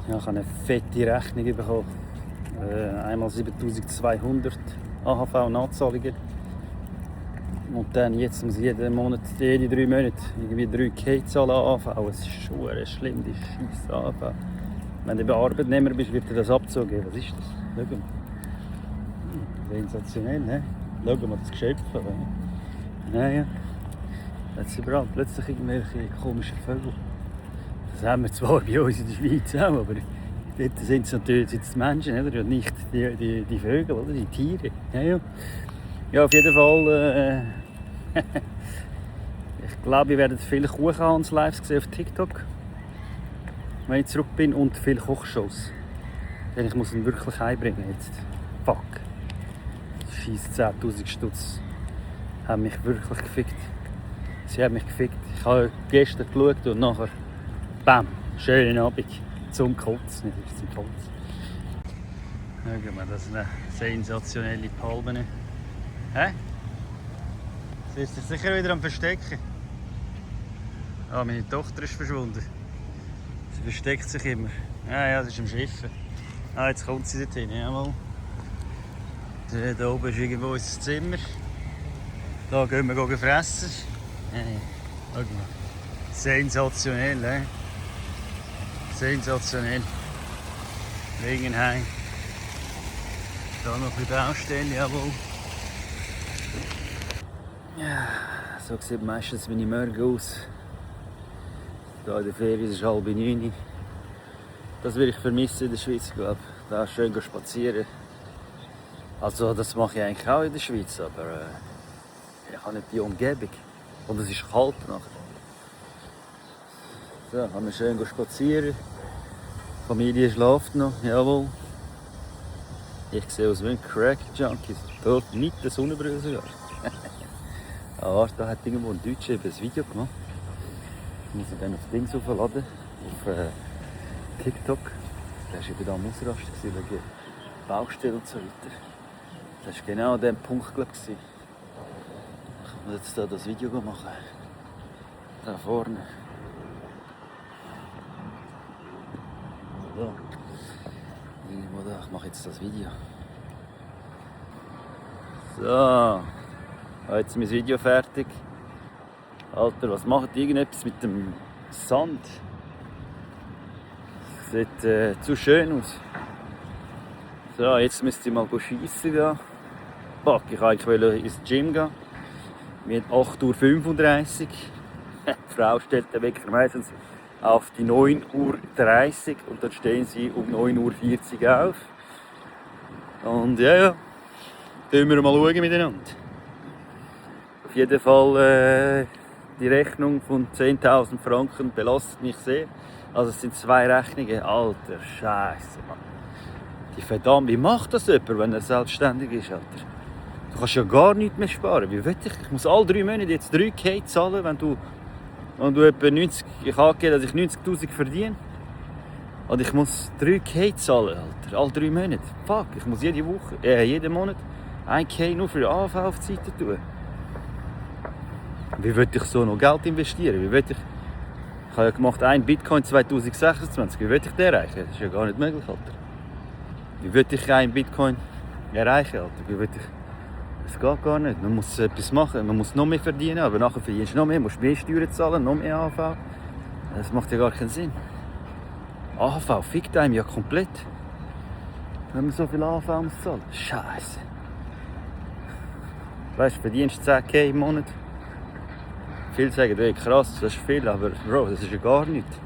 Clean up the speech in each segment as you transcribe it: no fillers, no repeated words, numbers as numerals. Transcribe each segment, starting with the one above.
Ja, ich habe eine fette Rechnung bekommen. Einmal 7200 AHV-Nachzahlungen. Und dann jetzt muss ich jeden Monat, jede 3 Monate irgendwie 3K zahlen AHV. Es ist schon schlimm, die scheiß AHV. Wenn du bei Arbeitnehmer bist, wird dir das abgezogen. Was ist das? Schau mal. Sensationell, ne? Schau mal das Geschöpf. Naja. Jetzt sind überall plötzlich irgendwelche komischen Vögel. Das haben wir zwar bei uns in der Schweiz auch, aber dort sind es natürlich die Menschen, oder? Und nicht die Vögel, oder? Die Tiere. Ja, auf jeden Fall. Ich glaube, ihr werdet viele Kuchenhans-Lives sehen auf TikTok, wenn ich zurück bin, und viele Kochshows. Denn ich muss ihn wirklich heimbringen jetzt. Fuck. Scheiß 10'000 Stutz haben mich wirklich gefickt. Sie haben mich gefickt. Ich habe gestern geschaut und nachher bam, schönen Abend zum Kotzen. Nicht zum Kotzen. Schauen wir, das ist eine sensationelle Palme. Hä? Sie ist sich sicher wieder am Verstecken. Ah, meine Tochter ist verschwunden. Sie versteckt sich immer. Ja, sie ist im Schiffen. Ah, jetzt kommt sie dorthin, jawohl. Da oben ist irgendwo unser Zimmer. Da gehen wir fressen. Schau mal. Sensationell, sensationell. Regenheim. Da noch ein bisschen Baustelle, jawohl. Ja, so sieht meistens meine Morgen aus. Hier in der Ferien ist es 8:30. Das will ich vermissen in der Schweiz, glaube ich. Da schön spazieren. Also das mache ich eigentlich auch in der Schweiz, aber ich habe nicht die Umgebung. Und es ist kalt nachher. So, haben wir schön spazieren. Die Familie schläft noch, jawohl. Ich sehe aus wie ein Crack-Junkie. Dort nicht der Sonnenbrille sogar. Da hat irgendwo ein Deutscher ein Video gemacht. Das muss ich dann auf Dings aufladen, auf TikTok. Der war eben da am Ausrasten wegen Baustelle und so weiter. Das war genau an dem Punkt, glaube ich. Ich muss jetzt hier das Video machen. Da vorne. So. Irgendwo da. Ich mache jetzt das Video. So. Jetzt ist mein Video fertig. Alter, was macht irgendetwas mit dem Sand? Sieht zu schön aus. So, jetzt müsste ich mal schiessen gehen. Fuck, ich wollte eigentlich ins Gym gehen. Wir haben 8:35 Uhr. Die Frau stellt den Wecker meistens auf die 9:30 Uhr und dann stehen sie um 9:40 Uhr auf. Und ja, schauen wir mal miteinander. Auf jeden Fall die Rechnung von 10'000 Franken belastet mich sehr. Also es sind 2 Rechnungen. Alter Scheiße, Mann. Die verdammt, wie macht das jemand, wenn er selbstständig ist, Alter? Du kannst ja gar nichts mehr sparen. Wie will ich muss alle 3 Monate jetzt 3K zahlen, wenn du etwa 90... Ich habe angegeben, dass ich 90'000 verdiene. Und ich muss 3K zahlen, Alter. Alle 3 Monate. Fuck, ich muss jeden Monat 1K nur für AHV auf die Seite tun. Wie will ich so noch Geld investieren? Ich habe ja gemacht, ein Bitcoin 2026. Wie will ich den erreichen? Das ist ja gar nicht möglich, Alter. Wie will ich einen Bitcoin erreichen, Alter? Das geht gar nicht. Man muss etwas machen, man muss noch mehr verdienen, aber nachher verdienst du noch mehr, musst mehr Steuern zahlen, noch mehr AHV. Das macht ja gar keinen Sinn. AHV fickt einem ja komplett, wenn man so viel AHV muss zahlen. Scheiße. Weißt du, verdienst 10K im Monat. Viele sagen, hey, krass, das ist viel, aber Bro, das ist ja gar nichts.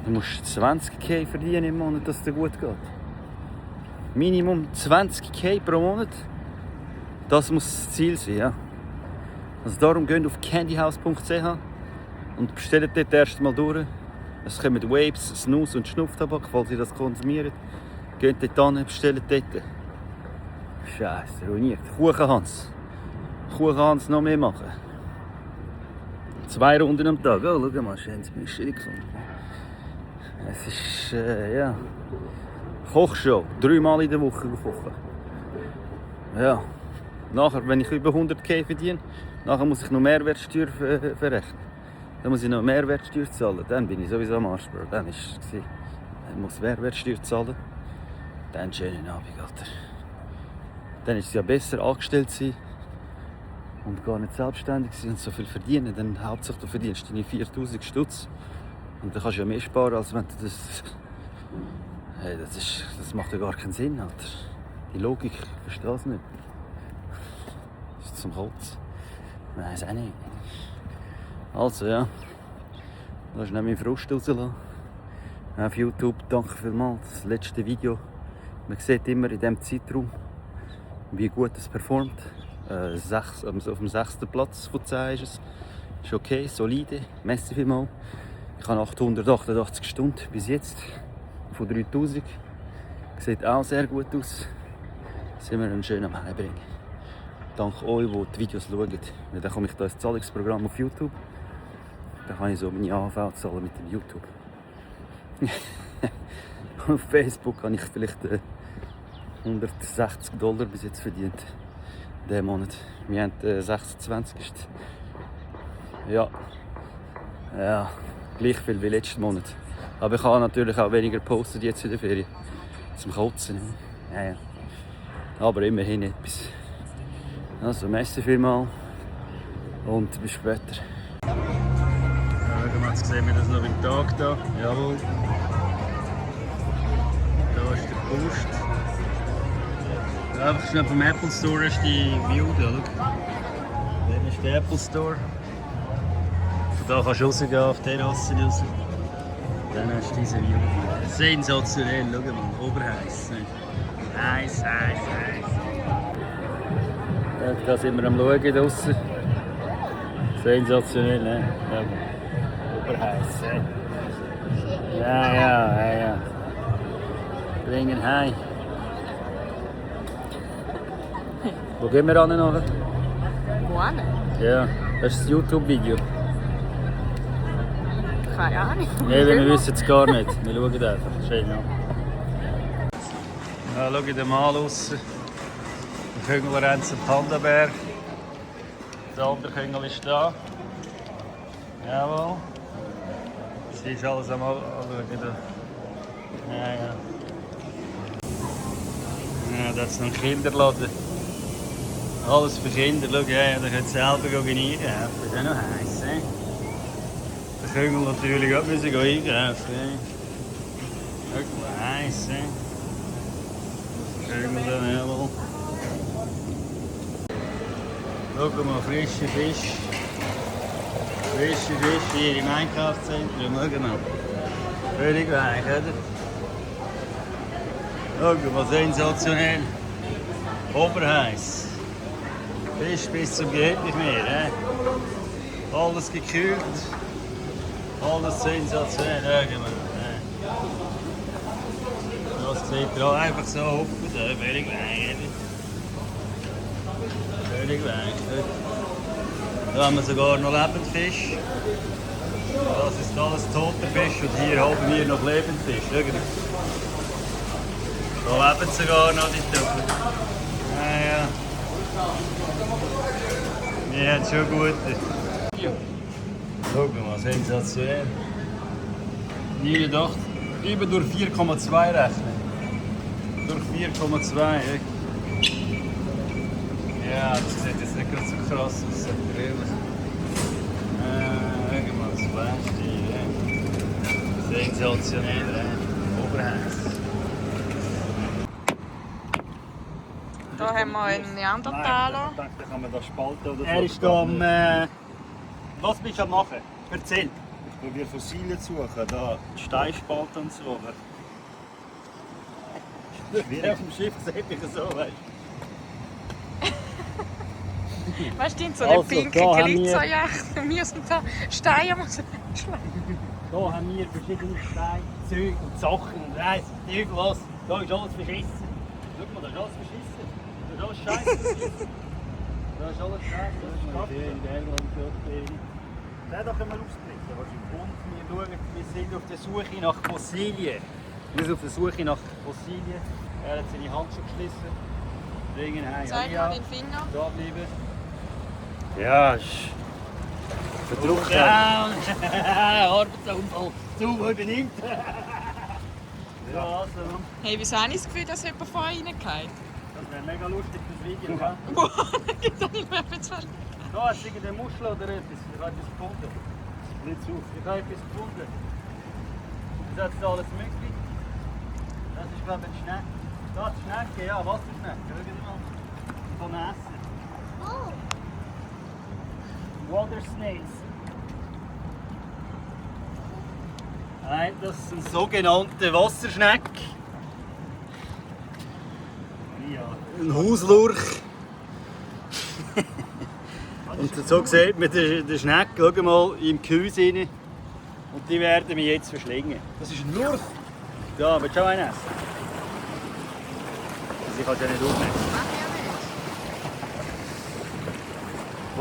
Du musst 20K verdienen im Monat, dass es dir gut geht. Minimum 20K pro Monat. Das muss das Ziel sein, ja. Also darum geht auf candyhouse.ch und bestellt dort erst mal durch. Es kommen Vapes, Snus und Schnupftabak, falls ihr das konsumiert. Geht dort hin, bestellt dort. Scheiße, ruiniert. Kuchenhans. Kuchenhans noch mehr machen. 2 Runden am Tag. Oh, schau mal, schönes Mischung gefunden. Es ist, ja... Kochshow. 3 Mal in der Woche kochen. Ja. Nachher, wenn ich über 100K verdiene, nachher muss ich noch Mehrwertsteuer verrechnen. Dann muss ich noch Mehrwertsteuer zahlen. Dann bin ich sowieso am Arsch, Bro. Dann ist es. Er muss Mehrwertsteuer zahlen. Dann schönen Abend, Alter. Dann ist es ja besser, angestellt zu sein und gar nicht selbstständig sein und so viel verdienen. Dann hauptsächlich du verdienst deine 4000 Stutz. Und dann kannst du ja mehr sparen, als wenn du das... Hey, das macht ja gar keinen Sinn, Alter. Die Logik, ich verstehe das nicht. Das ist zum Kotzen. Nein, ist auch nicht. Also ja, lass ich meinen Frust rauslassen. Auf YouTube, danke vielmals. Das letzte Video. Man sieht immer in diesem Zeitraum, wie gut es performt. Auf dem 6. Platz von 10 ist es. Ist okay, solide. Merci vielmals. Ich habe 888 Stunden bis jetzt. Von 3000. Sieht auch sehr gut aus. Sind wir einen schönen am Heimbringen. Danke euch, die die Videos schauen. Weil dann komme ich da ins Zahlungsprogramm auf YouTube. Dann kann ich so meine AHV zahlen mit dem YouTube. Auf Facebook habe ich vielleicht $160 bis jetzt verdient. Diesen Monat. Wir haben 26. Ja, gleich viel wie letzten Monat. Aber ich habe natürlich auch weniger gepostet jetzt in der Ferien. Zum Kotzen. Ja. Aber immerhin etwas. Also, merci vielmals und bis später. Ja, schauen wir, jetzt sehen wir das noch im Tag da. Jawohl. Da ist der Post. Ja, einfach schnell vom Apple Store ist die View da. Dann ist der Apple Store. Von da kannst du rausgehen auf die Terrasse raus. Dann hast du diese View. Sensationell, schau mal, oberheiß. Heiß. Ja, da sind wir am Schauen draussen. Sensationell, ne? Ja. Oberheiß. Ja. Bringen heim. Wo gehen wir an nachher? Wo hin? Ja, das ist das YouTube-Video. Keine Ahnung. Nein, wir wissen es gar nicht. Wir schauen einfach. Schön an. Ja, schau den Mal raus. Der Küngel rennt zum Panda-Bär. Der andere Küngel ist da. Jawohl. Das ist alles am Anschauen. Ja. Ja, das ist noch ein Kinderladen. Alles für Kinder. Schau, ja, da könnt ihr selber gehen einkaufen. Das ist auch noch heiß. Der Küngel natürlich auch müssen einkaufen. Schau mal, heiß. Küngel dann, jawohl. Schau mal, frische Fisch. Frische Fisch hier im Einkaufszentrum. Schau mal. Völlig weich, oder? Schau mal, sensationell. Oberheiß. Fisch bis zum geht nicht mehr. Alles gekühlt. Alles sensationell. Schau mal. Das sieht ihr auch einfach so hoppen. Völlig weich. Völlig weich. Da haben wir sogar noch Lebendfisch. Das ist alles toter Fisch und hier haben wir noch Lebendfisch. Da leben sogar noch die Töpfe. Ja. Die haben schon gute. Schau mal, sensationell. 89. Über durch 4,2 rechnen. Durch 4,2. Ja, das sieht jetzt nicht ganz so krass aus. Schau mal, das Beste hier. Sensationell, Oberheiß. Da haben wir einen Neandertaler. Ich dachte, da kann man das spalten oder so. Er ist da am... Was bist du am machen? Erzähl. Ich probiere Fossilien zu suchen, da Steinspalten und so. Schwierig. Auf dem Schiff sehe ich so, weißt du. Weißt du, in so einer Also, pinken da haben wir- Glitzerjacht. Wir müssen da Steine schlagen. Da haben wir verschiedene Steine, Zeug und Sachen und weiss nicht irgendwas. Da ist alles verschissen. Schau mal, da ist alles verschissen. Da ist alles Scheiße verschissen. Da ist alles Scheiße. Das ist Kaffee. Den da können wir ausblicken. Und wir sind auf der Suche nach Fossilien. Wir sind auf der Suche nach Fossilien. Er hat seine Handschuhe geschlossen. Bringen heim. Zeig mal den Finger. Da bleiben. Ja, ist verdruckt. Ja, Arbeitsunfall. Du übernimmt. Ja, also, Hey, wieso habe ich das Gefühl, dass jemand von Ihnen geht? das wäre mega lustig fürs Video. Ja. Boah, da gibt es nicht mehr etwas. Da hast du irgendeine Muschel oder etwas. Ich habe etwas gefunden. Nicht zu. Ich habe etwas gefunden. Das hat alles möglich. Das ist, glaube ich, ein Schneck. Das ist Schnecke, ja, Wasserschnecke. Schau mal. Von Essen. Oh, Water Snails. Nein, das ist ein sogenannter Wasserschneck. Ja. Ein Hauslurch. Und so sieht man den Schneck, schau mal, im Gehäuse rein. Und die werden wir jetzt verschlingen. Das ist ein Lurch. Ja, willst du auch einen essen? Also ich kann es ja nicht aufnehmen.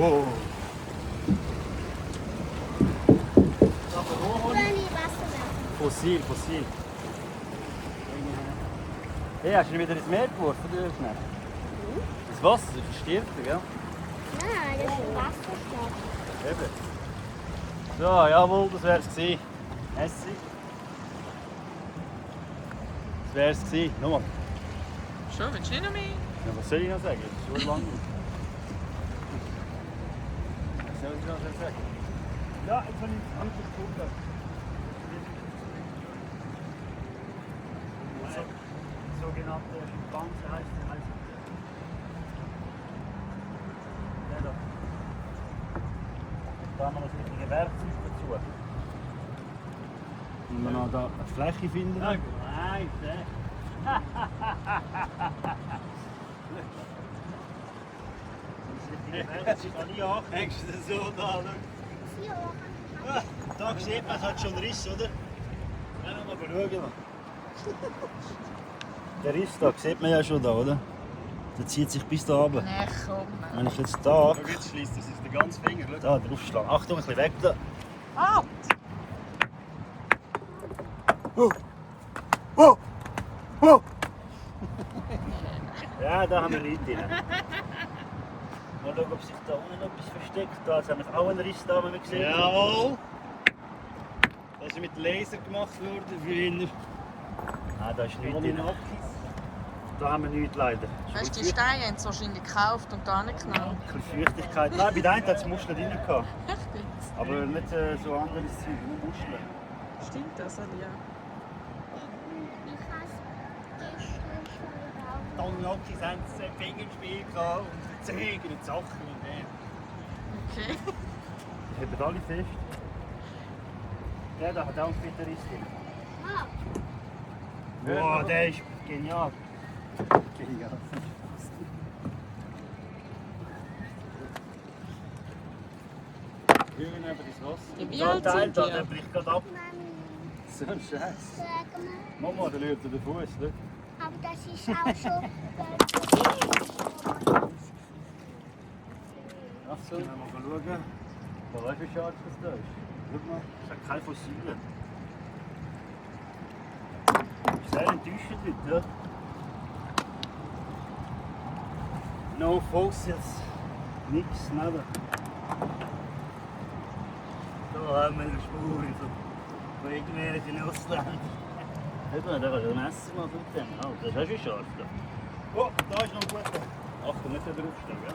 Oh. wenn ich Wasser werfe. Fossil, fossil. Hey, hast du ihn wieder ins Meer geworfen, der Schneck? Das Wasser, das verstirbt er, gell? Nein, das ist ein Wasserstoff. Eben. So, jawohl, das wär's gewesen. Essig. Das wär's gewesen. Nochmal. Schon, willst du nicht noch mehr? Ja, was soll ich noch sagen? Das ist schon lange. Was soll ich noch sagen? Ja, jetzt habe ich es angeguckt. Sogenannte Schimpanse heißt der. Der da. Da haben wir das richtige Werkzeug dazu. Wenn wir noch da eine Fläche finden. Nein, der. Hängst du so da? 4 Wochen. Da sieht man, es hat schon Riss, oder? Ja, noch mal schauen. Der Riss da sieht man ja schon da, oder? Der zieht sich bis da runter. Nee, komm. Wenn ich jetzt da, Jetzt schließt das ist der ganze Finger. da draufschlage. Achtung, ein bisschen weg da. Ah! Ja, da haben wir Leute drin. Mal schauen, ob sich da unten noch etwas versteckt. Da jetzt haben wir auch einen Riss da, wenn wir gesehen haben. Jawohl! Das ist mit Laser gemacht worden früher. Ah, da ist nichts drin. Da haben wir nichts leider. Weißt du, die Steine haben sie wahrscheinlich gekauft und da nicht genommen. Ein bisschen Feuchtigkeit. Nein, bei der einen hat es Muscheln drin gehabt. Echt jetzt? Aber nicht so anderes Zeug, nur Muscheln. Stimmt das, oder? Ja. Ich habe es gestern schon Die Tongnocchis haben ein Fingerspiel gehabt und Zehen und Sachen und Okay. die haben alle fest. Der da hat auch einen Fitteriss drin. Ah, Boah, der ist genial. Genial. Hühner über das Wasser. Wie So ein alt Teil sind da, der die? bricht gerade ab. Mami, So ein Scheiß. sag mal. Mama, der rührt den Fuß. Schau. Aber das ist auch schon. Ach so. Können wir mal schauen. Da weißt du, wie scharf das da ist. Schau mal, es hat keine Fossilien. Ist sehr enttäuschend heute, ja? No fossils. Nix, nada. Da haben wir eine Spur von irgendwelchen Ausländern. Hör mal, da kannst du ein Messer machen mit dem. Oh, das ist auch schon scharf. Da. Oh, da ist noch ein guter. Achtung, nicht da draufstehen, gell?